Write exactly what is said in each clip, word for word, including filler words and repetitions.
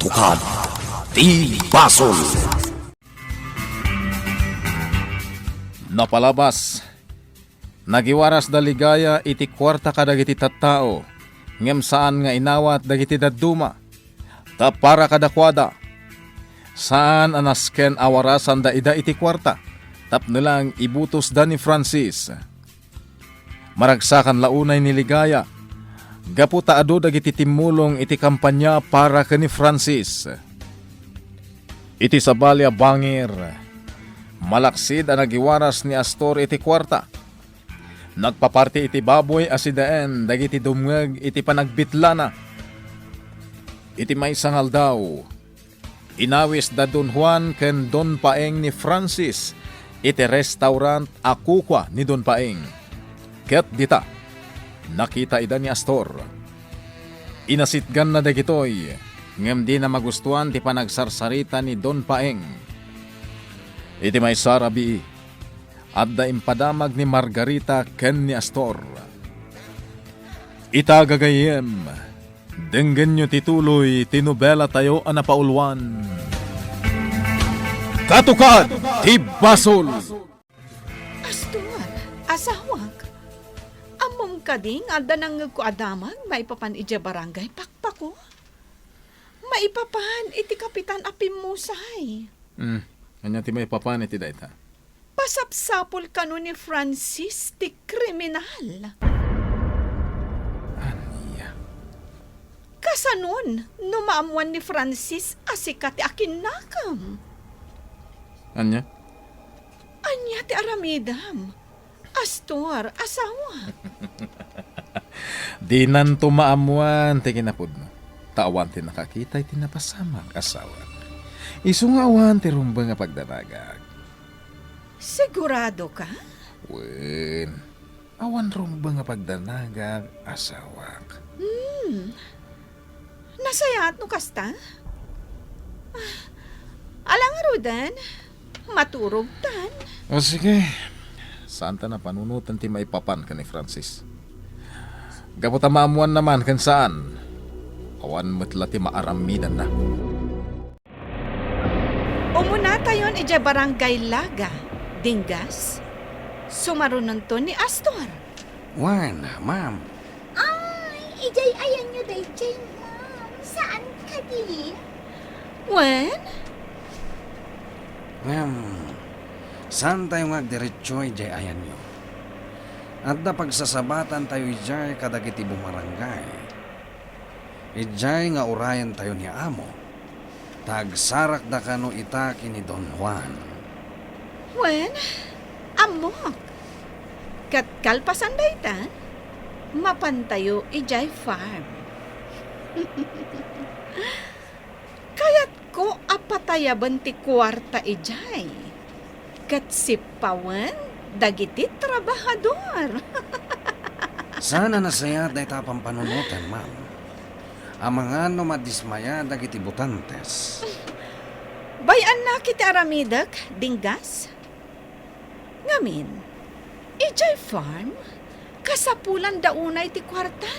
Katukad ti basol. Napalabas, nagiwaras da Ligaya iti kuarta kadagiti tattao, ngem saan nga inawat dagiti dadduma, ta para kadakuada, saan a nasken a warasanda ida iti kuarta, tapno lang ibutosda ni Francis. Maragsakan la unay ni Ligaya, gapu ta adu dagiti timmulong iti kampania para ken ni Francis. Iti sabali a bangir, malaksid a nagiwaras ni Astor iti kuarta. Nagpaparti iti baboy a sidaen dagiti dumngeg iti panagbitlana. Iti maysa nga aldaw, inawis da Don Juan ken Don Paeng ni Francis iti restaurant a kukua ni Don Paeng. Ket dita, nakita ida ni Astor. Inasitganna dagitoy, ngem dina magustuan ti panagsarsarita ni Don Paeng. Iti maysa a rabii, adda impadamag ni Margarita ken ni Astor. Ita, gagayyem, denggenyo ti tuloy ti nobelatayo a napauluan, Katukad ti Basol. Astor, asawak, ammom kadi nga adda nangngegko a damag maipapan idiay Barangay Pakpako? Maipapan iti kapitan a pimmusay. Hmm, ania ti maipapan iti dayta? Pasapsapul kano ni Francis ti kriminal. Ania? Kasanon no maammuan ni Francis a sika ti akinnakam? Ania? Ania ti aramidem? Astor, asawa. Dinanto maammuan ti kinapudno, ta awan ti nakakita iti napasamak, asawak. Isu nga awan ti rumbeng a pagdanagak. Sigurado ka? Wen, awan rumbeng a pagdanagak, asawak. Hmm. Nasayaat no kasta? Ah, ala ngaruden, maturogtan. O sige, saanta a panunoten ti maipapan ken ni Francis. Gapu ta maammuanna man ken saan, awan met la ti maaramidanna. Umunatayon idiay Barangay Laga, Dingas. Sumarunonton ni Astor. Wen, ma'am. Ay, idiay ayanyo daydiay, ma'am. Saan kadi? Wen? Ngem, saantayo nga agdiretso idiay ayanyo. Adda pagsasabatantayo idiay kadagiti bumarangay. Idiay nga urayentayo ni Amo, ta agsarakda kano ita ken ni Don Juan. Wen, ammok. Ket kalpasan dayta, mapantayo idiay farm. Kayatko a patayaben ti kuarta idiay. Ket sippawen dagiti trabahador. Saan a nasayaat dayta a pampanunoten, ma'am. Amangan no madismaya dagiti botantes. Bay-annak iti aramidek, Dinggas. Ngamin, idiay farm, kasapulanda unay ti kuarta.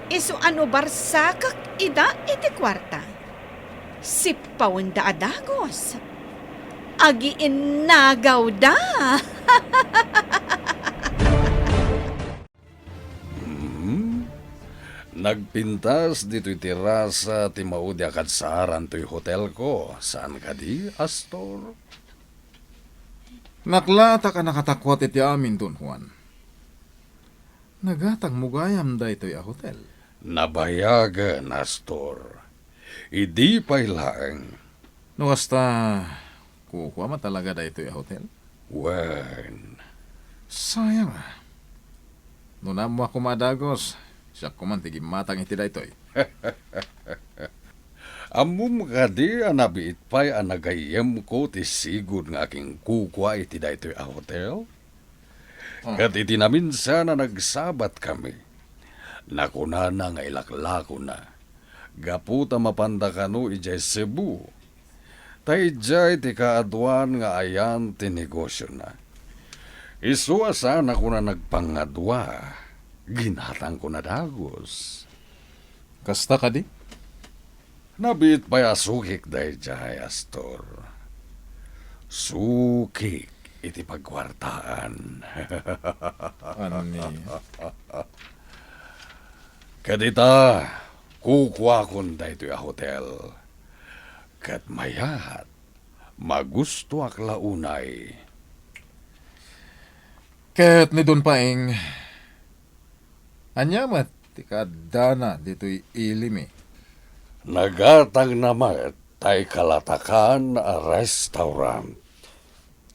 Isu a no barsakek ida iti kuarta, sippawenda a dagus. Agiinnagawda. Hmm? Nagpintas ditoy terasa ti maudi a kadsaaran toy hotelko, saan kadi, Astor? Naklatak a nakatakuat iti amin, Don Juan. Nagatangmo gayam daytoy a hotel. Nabayagen, Astor. Idi pay laeng. No kasta, kukua met talaga daytoy a hotel? Wen. Sayang a. No naammoak koma a dagus, siak koma ti gimmatang iti daytoy. Ammom kadi a nabiit pay a nagayyemko ti sigud nga akinkukua iti daytoy a hotel? Ah. Ket iti naminsan a nagsabatkami, nakunana nga ilaklakona, gapu ta mapanda kano idiay Cebu. Ta idiay ti kaaduan nga ayan ti negosiona. Isu a saanakon a nagpangadua, ginatangkon a dagus. Kasta kadi? Nabiit pay a sukik daydiay, Astor. Sukik iti pagkuartaan. Anni? Ket ita, kukuakon daytoy a hotel. Ket mayat, magustoak la unay. Ket ni Don Paeng, ania met ti kaaddana ditoy ilimi? Nagatangna met tay kalatakan a restaurant.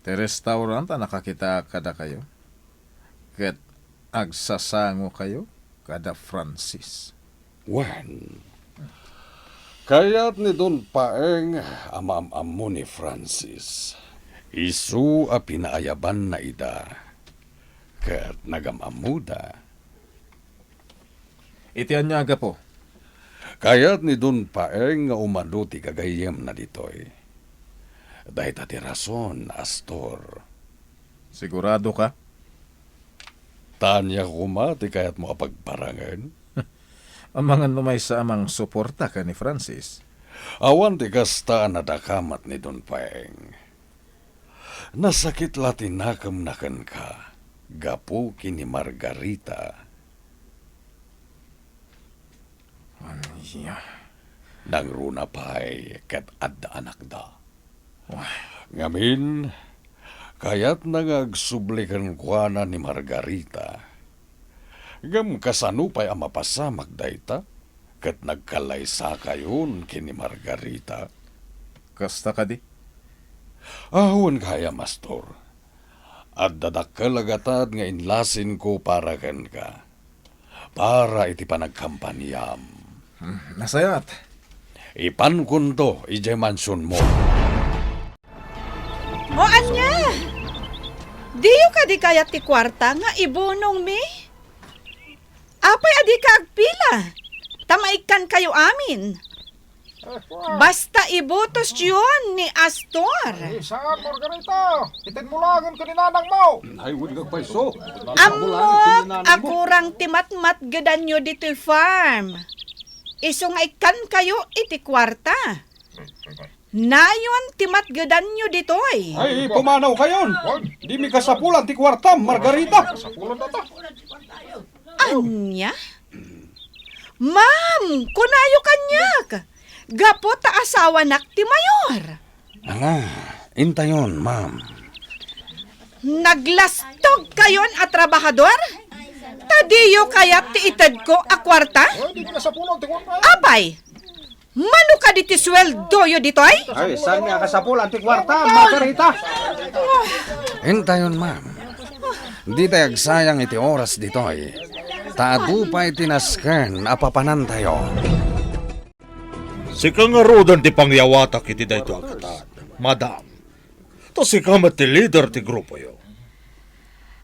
Ti restaurant a nakakitaak kadakayo, ket agsasangokayo kada Francis. Wen, kayat ni Don Paeng a maam-ammo ni Francis. Isu a pinaayabanna ida, ket nagam-ammoda. Iti ania a gapu? Kayat ni Don Paeng nga umadu ti gagayyemna ditoy. Dayta ti rason, Astor. Sigurado ka? Ta ania koma ti kayatmo a pagparangen? Amangan no maysa a mangsuporta ken ni Francis. Awan ti kasta a nadakamat ni Don Paeng. Nasakit la ti nakemna kenka gapu ken ni Margarita. Ania? Nangruna pay ket adda anakda. Wah. Ngamin, kayatna nga agsubli kenkuana ni Margarita. Ngem kasano pay a mapasamak dayta? Ket nagkallaysakayon ken ni Margarita? Kasta kadi? Awan gayam, Astor. Adda dakkel a gatad nga inlasinko para kenka. Para iti panagkampaniam. Hmm, nasayaat. Ipankonto idiay mansionmo. O ania? Diyo kadi kayat ti kuarta nga ibunongmi? Apay a dika agpila? Ta maikkankayo amin. Basta ibutosyon ni Astor. Ay, saan, Margarita? Itenmo laengen ken ni nanangmo. Ay, wen nga agpayso. Ammok a kurang ti matmatgedanyo ditoy farm. Isu nga ikkankayo iti kuarta. Nayon ti matgedanyo ditoy. Ay, pumanawkayon. Dimi kasapulan ti kuartam, Margarita. Kasapulan data. Ania? Ma'am, kunayo kaniak. Gapu ta asawanak ti mayor. Ala, intayon, ma'am. Naglastogkayon a trabahador? Ta diyo kayat ti itedko a kuarta? Ay, di ka sa pulo, ti kuarta. Apay, mano kadi ti sueldoyo ditoy? Ay, saan nga kasapulan ti kuarta, Margarita? Intayon, ma'am. Ditay agsayang iti oras ditoy. Ta adu pay ti nasken a papanantayo. Sika ngaruden ti pangyawatak iti daytoy a gatad, madam. Ta sika met ti lider ti grupoyo.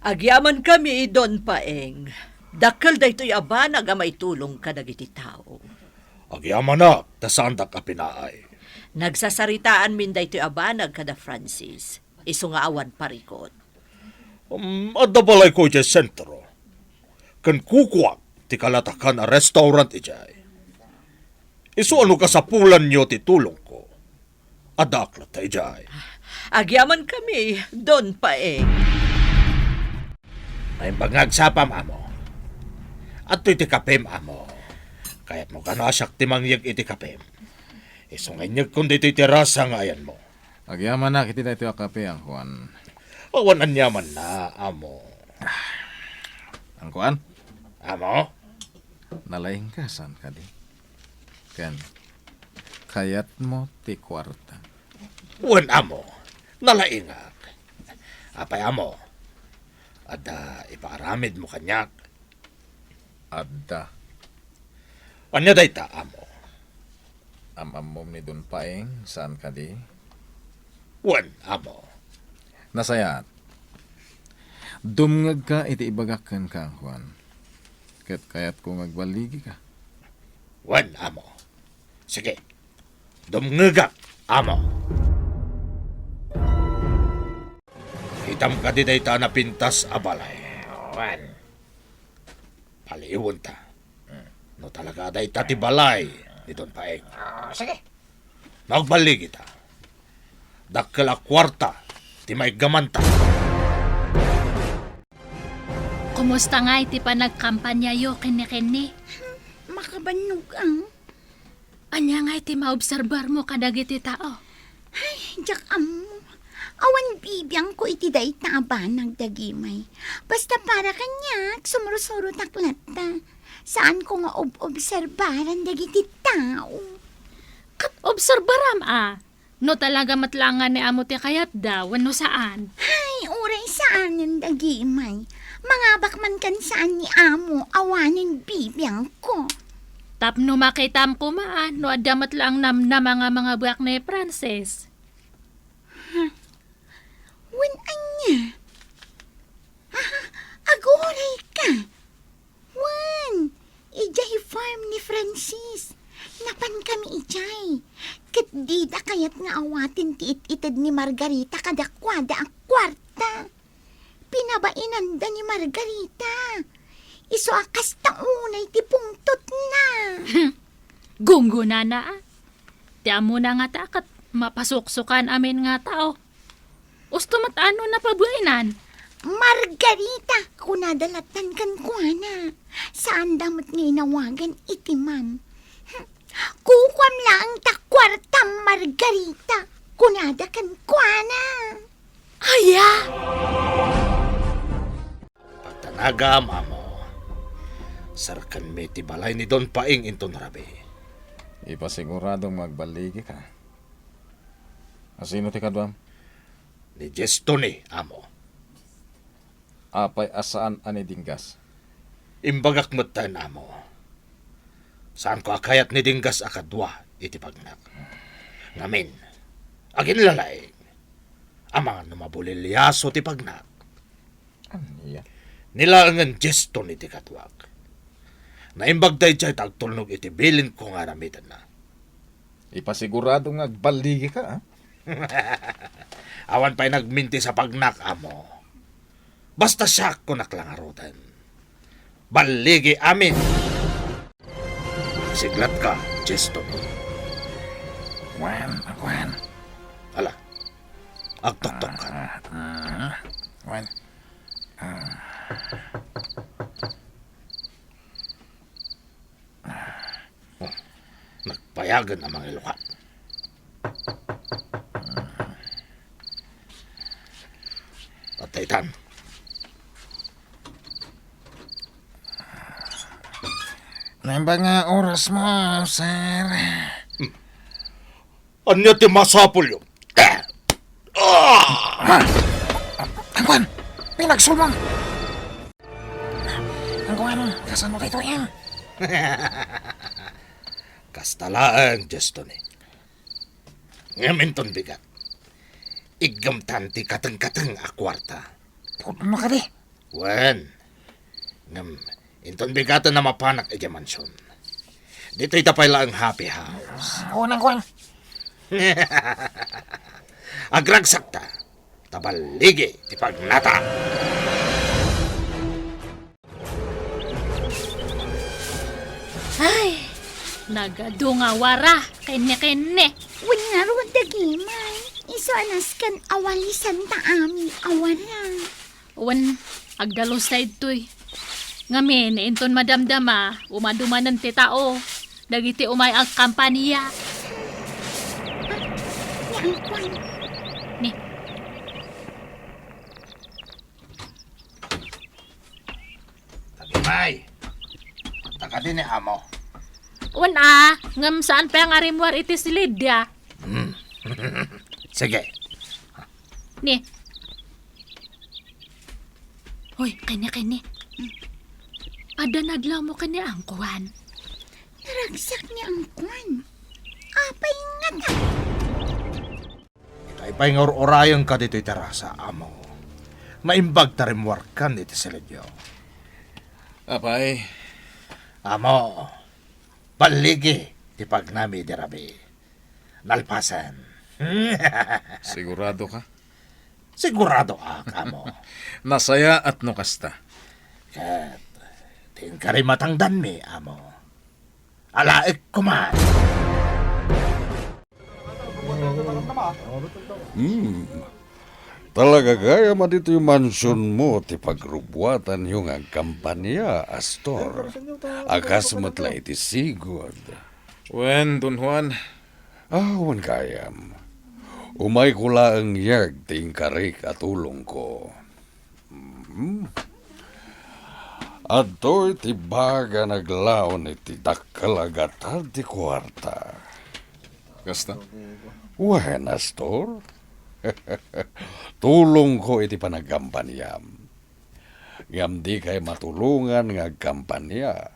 Agyamankami, Don Paeng. Dakkel daytoy a banag a maitulong kadagiti tao. Agyamanak ta saandak a pinaay. Nagsasaritaanmin daytoy a banag kada Francis. Isu nga awan parikut. Um, adda balayko idiay sentro. Ken kukuak ti kalatakan a restaurant idiay. Isu a no kasapulanyo ti tulongko, addaak latta idiay. Agyamankami, Don Paeng. Naimbag nga agsapam, amo. Adtoy ti kapem, amo. Kayatmo kano a siak ti mangyeg iti kapem? Isu nga inyegkon ditoy terasa nga ayanmo. Agyamanak iti daytoy a kape, Angkuan. Awan aniamanna, amo. Angkuan? Amo? Nalaingka, saan kadi? Ken, kayatmo ti kuarta? Wen, amo. Nalaingak. Apay, amo? Adda ipaaramidmo kaniak? Adda. Ania dayta, amo? Am-ammom ni Don Paeng, saan kadi? Wen, amo. Nasayaat. Dumngegka iti ibagak kenka, Juan. Ket kayatko nga agballigika. Wen, amo. Sige. Dumngegak, amo. Kitam kadi dayta a napintas a balay? Wen. Paliiwenta. No talaga dayta ti balay, ni Don Paeng. Ah, sige. No agballigita, dakkel a kuarta ti maiggamanta. Kumusta ngay ti panagkampanyayo kenni-kenni? Makabannog, ah. Ania ngay ti maobserbarmo kadagiti tao? Ay, diak ammo. Awan bibiangko iti dayta a banag, Dagimay. Basta para kaniak, sumursurotak latta. Saanko nga ob-obserbaran dagiti tao. Ket obserbaram a, no talaga met laeng nga ni amo ti kayatda wenno saan. Ay, uray saanen, Dagimay. Mangabak man kan saan ni amo, awanen bibiangko. Tapno makitam koma a, no adda met laeng namnama nga mangabuak ni Francis. Ha? Wen ania? Ah, aguray ka. Wen, idiay farm ni Francis. Napan kami idiay. Ket dida kayat nga awaten ti it-ited ni Margarita kadakuada a kuarta. Pinabainanda ni Margarita. Isu a kasta unay ti pungtotna. Gunggonana, a. Ti ammona ngata ket mapasuksukan amin nga tao. Usto met a no napabainan. Margarita, kunada lattan kenkuana. Saanda met nga inawagan iti ma'am. Kukuam laeng ta kuartam, Margarita, kunada kenkuana. Aya! Patanagam, amo. Serkanmi ti balay ni Don Paeng inton rabii. Ipasiguradom nga agballigika. Asino ti kaduam? Ni Jestoni, amo. Apay a saan a ni Dinggas? Imbagak metten, amo. Saanko a kayat ni Dinggas a kadua iti pagnak. Ngamin, aginlalaing, amangan no mabuliliaso ti pagnak. Ania? Ni laengen Jestoni ti kaduak. Naimbag daydiay ta agtulnog iti bilinko nga aramidenna. Ipasigurado nga agballigika, a? Awan pay nagmintis a pagnak, amo. Basta siak, kunak la ngaruden. Balligi amin. Siglatka, Jestoni. Wen, wen. Ala, agtoktok ka. Ah, ah, wen. Ah. Nagpayagen a mangilukat. Pataytan. Naimbag nga orasmo, sir. Hmm. Ania ti masapulyo? Ah! Angkuan! Pinagsulbam! Angkuan, kasano daytoy? Kasta laeng, Jestoni. Ngem inton bigat, iggamtan ti katengkateng a kuarta. Pudno kadi? Wen. Ngem, inton bigaten a mapanak idiay mansion. Ditoy ta pay laeng happy house. Awan, angkuan. Agragsakta, ta balligi ti pagnata. Ay, nagadu nga wara, kenni-kenni. Wen ngarud, Dagimay. Isu a nasken a walisanta amin a wara. Wen, agdalus daytoy. Ngamin, inton madamdama, umadumanen ti tao. Dagiti umay agkampania. Ah, ni angkuan. Ni. Dagimay. Adda kadi ni amo? Wen a, ngem saan pay nga rimmuar iti silidda. Hmm. Sige. Ni. Hoy, kenni, kenni. Adda nadlawmo ken ni angkuan? Naragsak ni angkuan. Apay ngata? Itay pay nga ur-urayenka ditoy terasa, amo. Naimbag ta rimmuarkan iti silidyo. Apay? Amo, balligi ti pagnami idi rabii. Nalpasen. Sigurado ka? Sigurado ak, amo. Nasayaat no kasta. Ket, ti inkarimatangdanmi, amo. Alaekko man. Hmm. Talaga gayam a ditoy mansionmo ti pagrubuatanyo nga agkampania, Astor? A kas met la iti sigud. Wen, Don Juan. Ah, wen gayam. Umayko laeng yeg ti inkarik a tulongko. Mhm. Adtoy ti baga naglaon iti dakkel a gatad ti kuarta. Kasta? Wen, Astor. Tulongko iti panagkampaniam. Ngem dikay matulongan nga agkampania.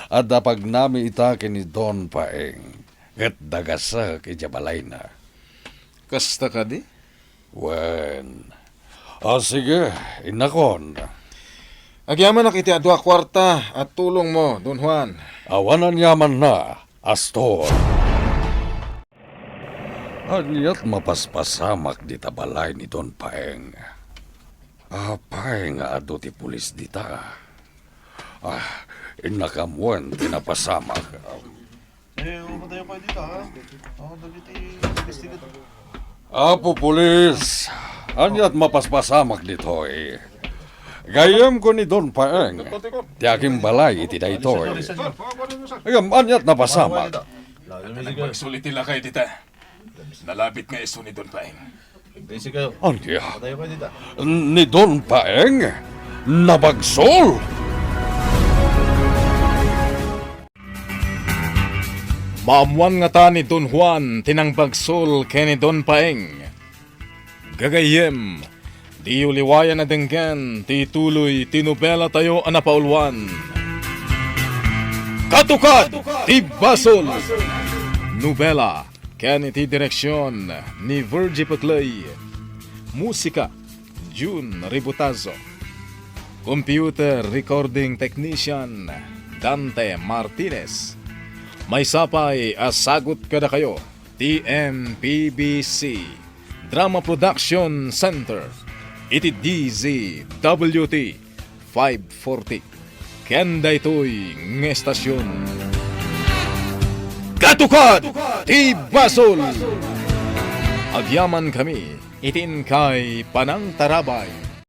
Adda pagnami ita ken ni Don Paeng, ket dagasek idiay balayna. Kasta kadi? Wen. A, sige, innakon. Agyamanak iti adu a kuarta a tulongmo, Don Juan. Awan aniamanna, Astor. Aniat mapaspasamak dita balay ni Don Paeng? Apay nga adu ti pulis dita? Ah, innakam wen ti napasamak. Eh, umatayo kayo dito, ha? Oh, dagiti investigator. Apo Pulis, aniat mapaspasamak ditoy? Gayyemko ni Don Paeng, ti agimbalay iti daytoy. Ngem aniat napasamak? Nagpagsul iti lakay dita. Nalabit nga isu ni Don Paeng. Busy kayo. Ania? Patayo kayo dito. Ni Don Paeng? Nabagsol? Maammuan ngata ni Don Juan ti nangbagsul ken ni Don Paeng. Gagayyem, diyo liwayan a denggen ti ituloy ti nobela tayo a napauluan. Katukad ti Basol! Nobela ken iti direksion ni Virgie Peclay. Musika, Jun Ributazo. Computer recording technician, Dante Martinez. Maysa pay a sagut kadakayo ti M P B C Drama Production Center iti D Z W T five forty. Ken daytoy nga estasion, Katukad ti Basol! Agyamankami iti inkay panangtarabay.